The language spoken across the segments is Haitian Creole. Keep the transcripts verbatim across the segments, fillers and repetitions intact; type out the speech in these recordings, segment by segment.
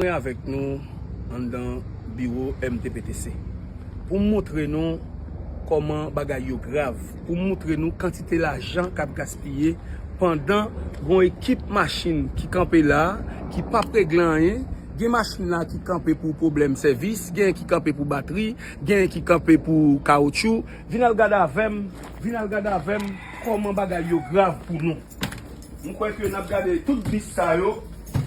Mwen avèk nou anndan biwo M T P T C pou m montre nou kòman bagay yo grav, pou m montre nou kantite lajan k ap gaspiye pandan gon ekip machin ki kanpe la, ki p ap regle anyen. Gen machin la ki kanpe pou pwoblèm sèvis, gen ki kanpe pou batri, gen ki kanpe pou kawotchou. Vin al gade avè m, vin al gade avè m kòman bagay yo grav pou nou. M kwè ke n ap gade tout bis sa yo,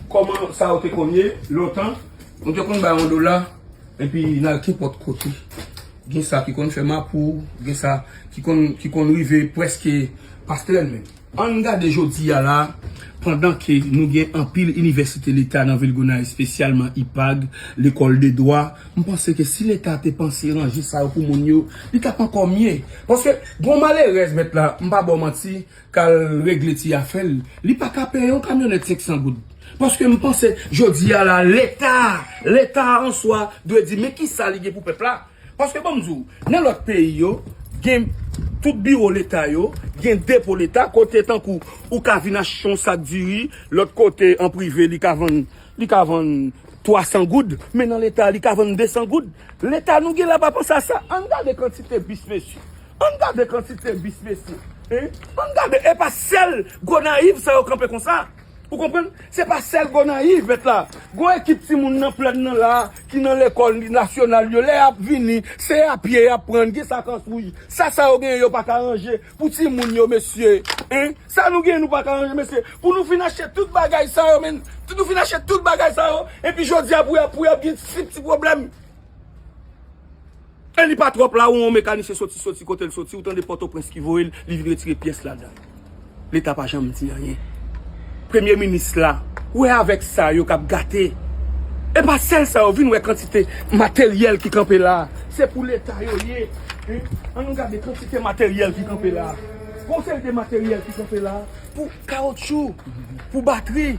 kòman sa yo te konn ye lontan. Nou te konn bay yon dola, epi n al kenpòt kote. Gen sa ki konn fè mapou, gen sa ki konn, ki konn rive prèske pastèl menm. Ann gade jodi a la, pandan ke nou gen anpil inivèsite leta nan vil Gonayiv, espesyalman ipag, lekòl de dwa, m panse ke si leta te panse ranje sa yo pou moun yo, li t ap ankò mye. Paske gon malerèz mèt la, m pa ba w manti, k al regle ti afè l, li pa ka peye yon kamyonèt senk san goud. Paske m panse jodi a la, leta, leta an swa dwe di men kisa li gen pou pèp la. Paske ban m di w, nan lòt peyi yo, gen tout biwo leta yo, gen depo leta, kote tankou ou ka vin achte yon sak diri, lòt kote an prive li ka vann, li ka vann twa san goud, men nan leta li ka vann de san goud. Leta nou gen la pa panse a sa. Ann gade kantite bis mesye. Ann gade kantite bis mesye. Hein? Ann gade, e pa sèl Gonayiv sa yo kanpe konsa. Ou konprann? Se pa sèl Gonayiv mèt la. Gon ekip timoun nan plèn nan la, ki nan lekòl nasyonal yo, lè y ap vini, se a pye y ap pran, gen sa k an swouj. Sa, sa yo genyen yo pa ka ranje pou timoun yo, mesye. Hein? Sa nou genyen nou pa ka ranje, mesye. Pou nou fin achte tout bagay sa yo, men. Pou nou fin achte tout bagay sa yo, epi jodi a pou y ap, pou y ap gen ti, ti pwoblèm. E li pa twòp la, ou yon mekanisyen soti, soti kote l soti, ou tande Pòtoprens ki voye l, li vin retire pyès ladan. Leta pa janm di anyen. Premye minis la, wè avèk sa yo k ap gate. E pa sèl sa yo, vin wè kantite materyèl ki kanpe la. Se pou leta yo ye. Hein? Ann nou gade kantite materyèl ki kanpe la. Gon seri de materyèl ki kanpe la. Pou kawotchou, pou batri,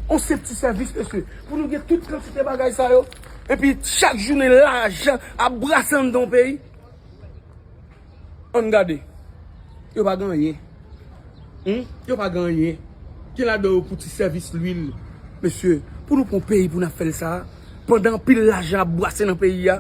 on senp ti sèvis, mesye. Pou nou gen tout kantite bagay sa yo. Epi chak jounen lajan ap brase anndan yon peyi. Ann gade. Yo pa gen anyen. Hmm? Yo pa gen anyen. Gen ladan yo pou ti sèvis lwil. Mesye, pou nou pran peyi pou n ap fè l sa, pandan anpil lajan ap brase nan peyi a,